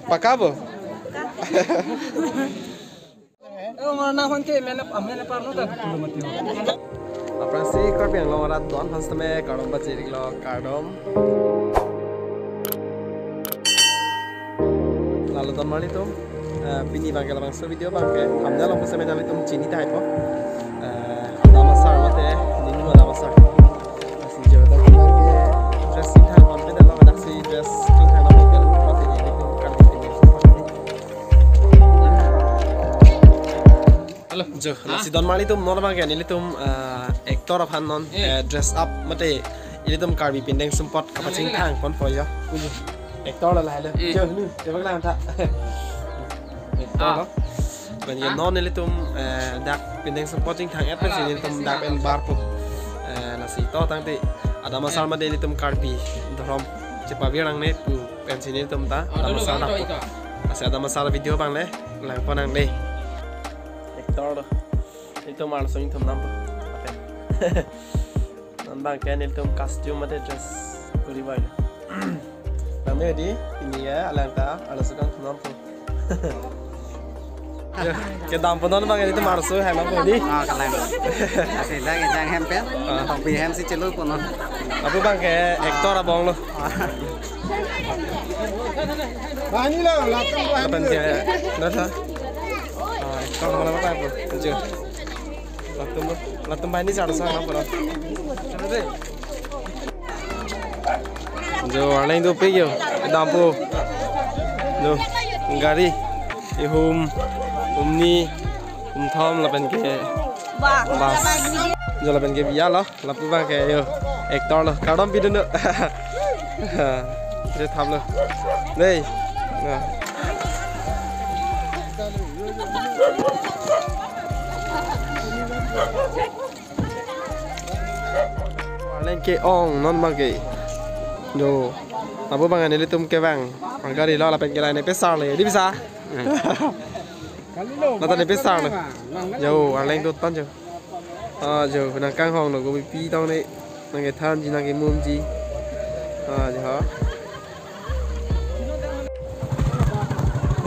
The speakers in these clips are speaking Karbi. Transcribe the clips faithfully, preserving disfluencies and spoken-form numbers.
Paka bo? Eh, orang nang hon ke, mena, mena parno ta, kilometer. Aphrangsi Karbi Anglong arat do-an aphan sitame kardom pajir-iklo, kardom. Lalo donmar ilitum, eh, pini abangke labangso video abangke thumbnail along sitame nanglitum chini tahai po. Eh, Adam Asar mate, Ninu Adam Asar. Lasi jo, dak abangke dress ingthang pon pen alo, daksi dress ingthang pon pen alo, mate ilitum Karbi pini. Halo. Jo, lasi donmar ilitum non abangke nelitum, eh, actor aphan non, eh, dress up mate ilitum Karbi pindeng sumpot kapachingthang ponpo jo. Actor lo lahai lo. Eh. Jo, nu, jo bak lang tha. Actor lo. Lapen ke non nelitum, eh, dak pindeng sumpot chingthang-et pensi nelitum dak pen barpo. Eh, lasi to tangte Adam Asar mate nelitum Karbi dhorom chepavir nangne pu pensi nelitum ta Adam Asar dappo. Lasi Adam Asar video abang le lang pon nangne. Actor lo. Nelitum arloso ingthum nam. Ape. Non abangke nelitum costume mate dress kuri bai. Nang me di, pini ya, alang ta, arloso kangthum nam po. Yo, kedam po non abangke nelitum arloso hemang po di. Ah, kalang. Asila ke jang hem pen, ah, topi hem si chelu po non. Lapu abangke actor abang lo. Bani lo, latum bani. Lapen ke, dah sa. Ah, actor abang lo apa po? Tujuh. Latum, latum banghini sar sang apa? Jo, arleng dopik yo, dampo. Jo, gari, ihum, humni, humthom lapen ke bus. Jo, lapen ke biya lo, lapu abangke yo, actor lo, kardom pidun lo. Je thap lo. Dei. Nah. Arleng ke-ong non abangke. Jo. Lapu abang nelitum kevang. Gari lo lapen ke lain pesar le. Di bisa? Mata ne pesar le. Jo, arleng dotpan jo. Ah, jo, nang kanghong lo, kopi pitong ne. Nang kethanji, nang kemumji. Ah, jo.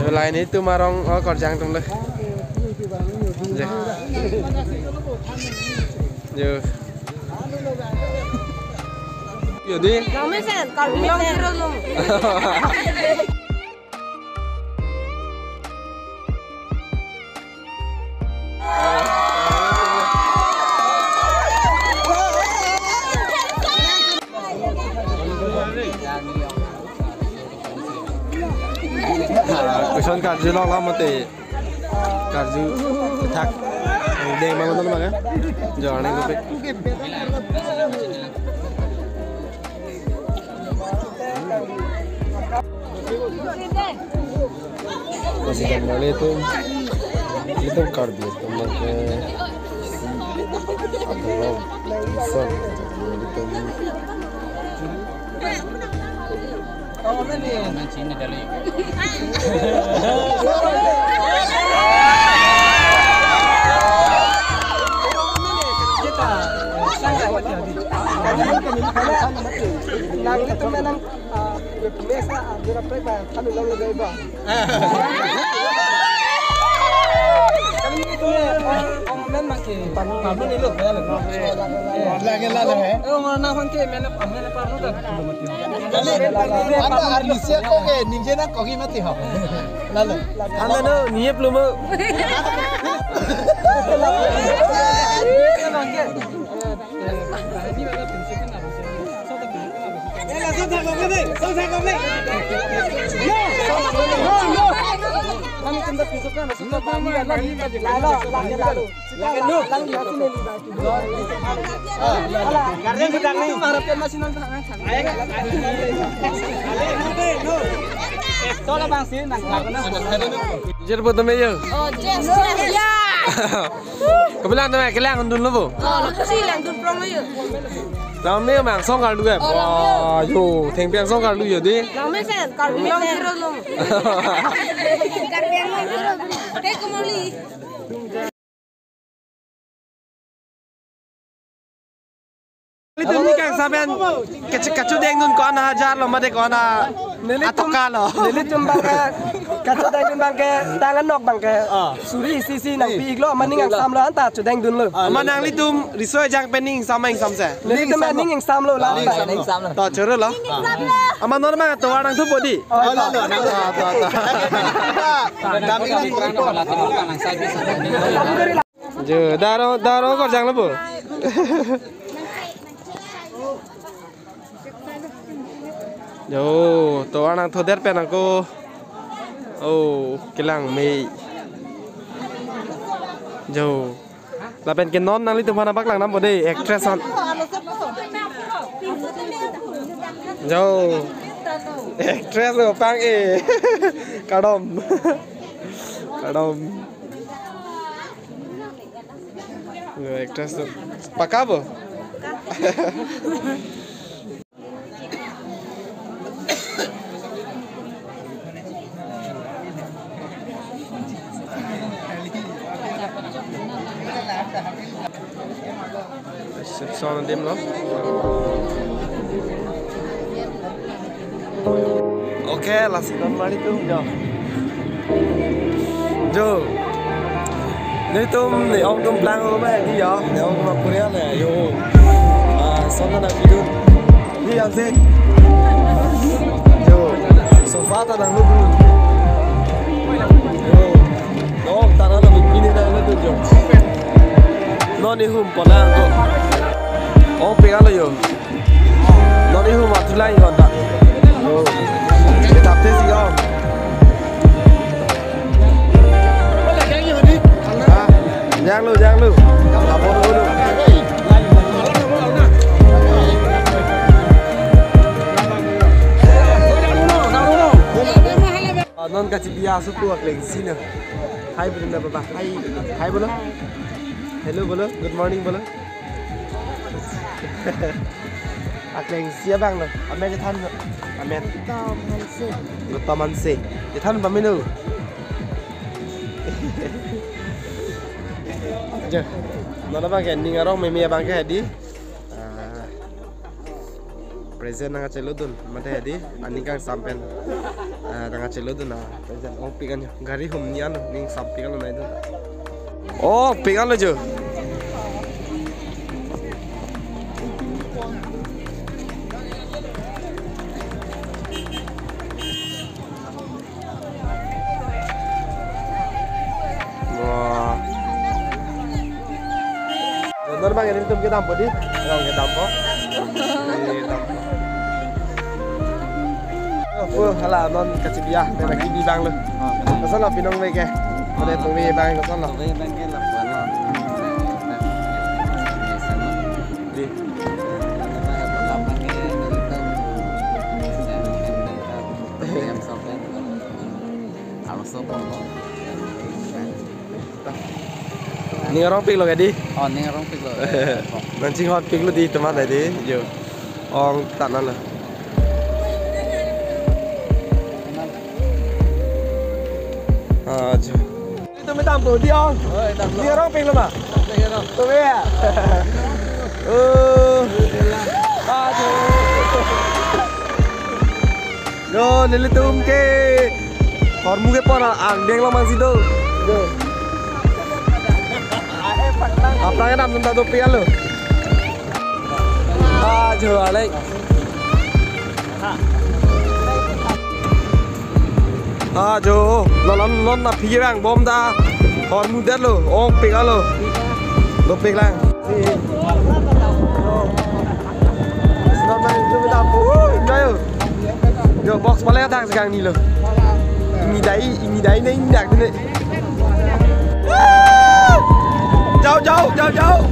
Yo, lain itum arong, oh, Karjang atum le. Jo. Jo. Yo, di. Langmesen, Karbi mesen. Ah, koson karjulok lo mate. Karju thak. Deng abang nonton abang ya. Jo, arleng dopik. Masih kan mali itu. Itu Karbi itu maka si atau lo bisa itu. Nang itu memang, ah, biasa, ah, dia apa, ah, kami lalu gaya, bah. Kami itu, ah, ah, memang ke, panu ni lo, ya, lo. Lagi, lagi, eh. Eh, orang nang ke, mana, mana parno ta. Kali, anda artisia ko ke, ninje na kogi mati ho. Lalu. Anda no, niye plumo. Jer po tame yo. Oh, yes, yes. Ya. Kapelang tame kelang undun lo bo. Oh, lapusi langdun prong lo yo. Lang me mang song karlu eh. Oh, lang me. Wah, yo, thengpi angsong karlu yo di. Langmesen, Karbi Anglong hero lo. Karbi Anglong hero. Te kumoli. Nelitum ning kangsam pen kech-, kachedengdun ko-an hajar lo mate ko-an a-, nelitum, atokar lo. Nelitum abangke kachedengdun abangke tang anok abangke. Ah. Suri isi isi nangpi-iklo, amat ning kangsam lo anta chedengdunlo. Ah, amat nanglitum riso ejang pen ning ingsam ma ingsamse? Nelitum ning ingsamlo la. Ning ingsamlo. To choro lo. Amat non abang tovar nangthupo dei. Oh, lo, lo, lo. To, to, to. Dam ing. Jo, daro, daro korjang lo po. Jo, tovar nangthudet pen ako. Oh, kelang mei. Jo. Lapen ke non nanglitum aphan nangpaklang dampo dei, actress an. Jo. Actress lo pang e. Kardom. Kardom. Actress tu. Paka bo? Reception adim lo. Okay, lasi non mari tum jo. Jo. Nelitum ne-ong atum plang lo ma di ya. Ne-ong atum apurian ya. Jo. Ah, son nangpidun. Ni yang se. Jo. Sofa ta nangludu. Jo. No, tara lo bikini nangludu jo. Non ihum pona ko. Ongpik-lo jo. Non ihum atulai honda. Oh. Tapte si ong. Ha? Janglo, janglo. Lapor dulu. Ah, non kachebi aso pu akleng sino. Hi, Brinda Baba. Hi. Hi bolo. Hello bolo. Good morning bolo. Akleng si abang lo. Amen chethan lo. Amen. Gautam Hanse. Gautam Hanse. Chethan pamelo. Jo. Non abangke ning arong meme abangke hedi. Ah, present nangkachelodun, mate hedi, aning kangsam pen. Ah, nangkachelodun, ah, present ongpik-an jo. Gari humni an, ning sampik-an lo nangdun. Oh, pik-an lo jo. Wah. Benar bang, nelitum kedampo dei. Rong kedampo. Kedampo. Oh, hala non kachebi, ne lagi bi bang lo. Kosonlo pinong ve ke? Ode tong ve bang kosonlo? Tong ve bang ke lapuan lo. Dei. Ning arongpiklo ke dei? Oh, ning arongpiklo. Nangchinghonpiklo dei teman dei, jo. Ong tanang lo. Acha. Nelitum kedampo dei ong. Oh, kedampo. Ning arongpiklo ma? Kedampo. Tong ve ya? Oh. Aduh. Yo, nelitum ke hormu kepon angdeng lo mangsi do. Yo. Aphrang kedam tum ta dopik-lo. Ah, jo alai. Ah, jo, non non non aphi kevangbom ta. Hormudetlo, ongpik-lo. Dopik lang. Enjoy. Yo, box pale thang sekarang ni lo. Ini dai, ini dai ne indak ne. Jauh, jauh, jauh, jauh.